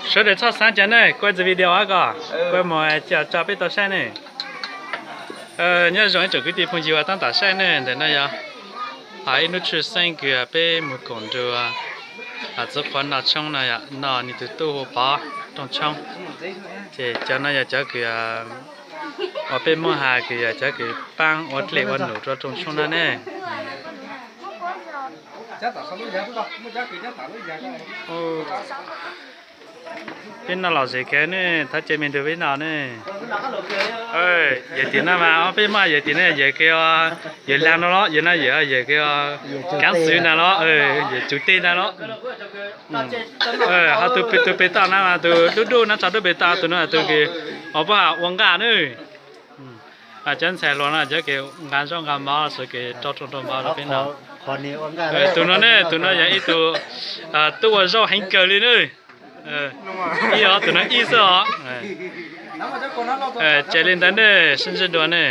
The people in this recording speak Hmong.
Sawv daws txhob xav cas ne, kuaj ntxiv video ko, kuaj mus tso peb tau saib ne. Nyob zoo ib tsoom kwv tij phooj ywg uas tab tom saib ne, ntawm no yog ib lub tshwj xeeb kws peb mus koom nrug txiv qhua noj tshoob no, noj nws tus tub hu Pov rooj tshoob. Ces cov no yog cov kws uas peb Hmoob has kws yog cov kws paab ua dlej ua num rua rooj tshoob no ne. Peb noj lom zem kawg ne, thov caw mej nrug peb noj ne. Yawm tim no mas peb Hmoob yawm tim no yawm kws, yawm lag no los yawm no yawm, yawm kws kaav xwm ntag los, yawm tsum teg ntag los. Ho tus pem toj na mas tus dub dub na, tso dub pem toj, tus no tus kws uas puab has ua nqaj ne. Cov ntxhais hluas no cov kws nqa zaub nqa mov xwb kws rau rooj rau mov rau peb noj. Tus no ne, tus no yog ib tug tub ua zaub heev kawg li ne. Ib os, tus no ib xwb os. Ces li ntawd ne, sib ntsib dua ne.